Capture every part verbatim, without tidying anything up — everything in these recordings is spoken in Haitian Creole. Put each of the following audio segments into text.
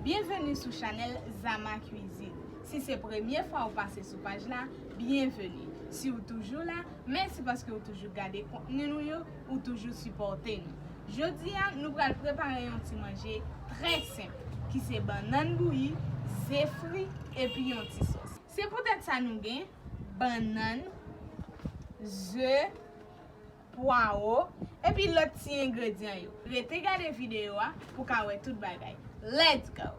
Byenveni sou chanèl Zama Cuisine. Si se premye fwa ou pase sou paj la, byenveni. Si w toujou la, mèsi paske w toujou gade kontni nou yo, ou toujou sipòte nou. Jodi a, nou pral prepare yon ti manje trè senp, ki se bannann bouyi, ze fri, epi yon ti sòs. Se poutèt sa nou gen bannann, ze, pwawo, epi lòt ti engredyan yo. Rete gade videyo a pou w ka wè tout bagay. Let's go!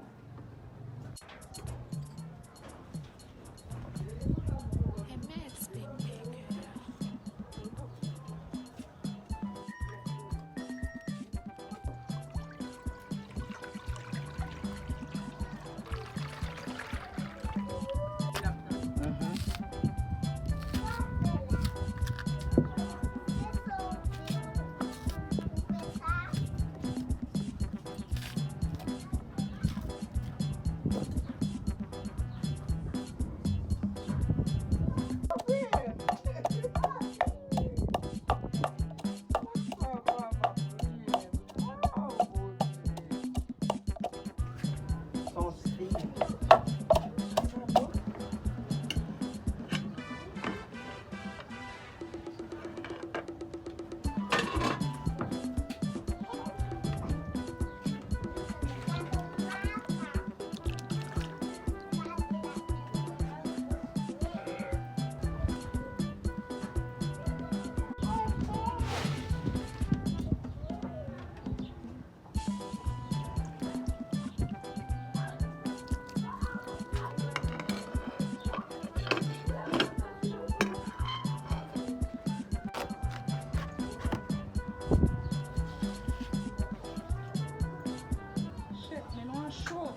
Shit, men nou an cho.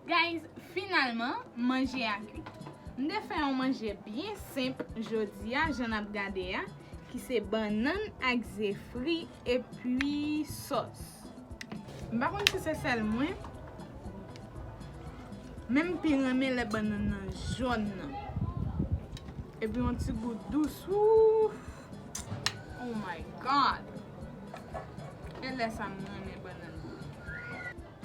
Guys, finalman, manje a kwit. M te fè yon manje byen senp jodi a, jan n ap gade a, ki se bannann ak ze fri epi sòs. M pa konn si se sèl mwen, men m pi renmen lè bannann nan jòn nan. Epi yon ti gout dous, ouf! Oh my God! E lè sa m renmen bannann nan.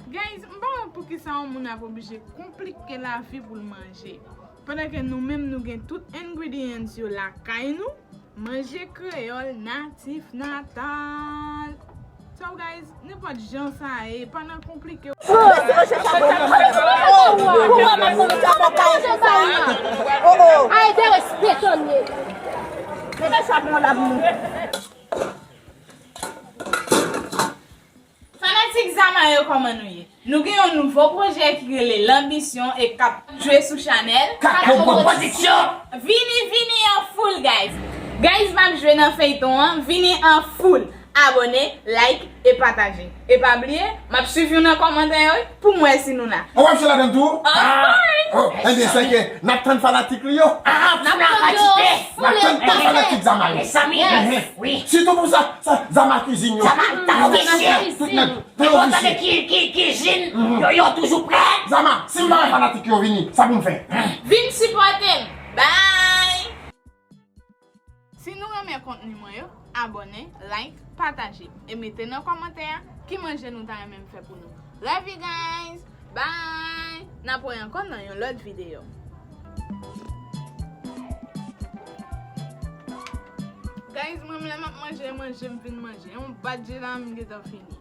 Guys, m pa wè poukisa yon moun ap oblije konplike lavi pou l manje. Pandan ke nou menm nou gen tout ingredients yo lakay nou, manje kreyòl natif natal. So guys, nenpòt jan sa ye, pa nan konplike. Ay, derespektan ye. Fanatik Zama yo, kòman nou ye? Nou gen yon nouvo pwojè ki rele Lanbisyon e k ap jwe sou chanèl Kapo Pwodiksyon. Vini, vini an foul, guys. Guys, m ap jwe nan feyton an, vini an foul. Abòne, like e pataje. E pa bliye, m ap swiv youn nan kòmantè yo wi, pou m wè si nou la. Ou ap jwe ladan tou? Of course! Oh, enben, se ke n ap tann fanatik li yo. Ah, n ap tann yo. N ap tann tout fanatik Zama yo. Mezanmi, wi. Sitou pou sa, sa, Zama Cuisine yo. Zama Cuisine. Tout nèg, tout nèg. Ou tande ki, ki, Cuisine, yo, yo toujou prè. Zama, si m pa wè fanatik yo vini, sa pou m fè? Vin sipòte m. Bye! Si nou renmen kontni mwen yo, abòne, like, pataje, e mete nan kòmantè a ki manje nou ta renmen m fè pou nou. Love you guys! Bye! N ap wè ankò nan yon lòt videyo. Guys, mwen menm lè m ap manje, manje m fin manje. Yon bat je la, m gentan fini.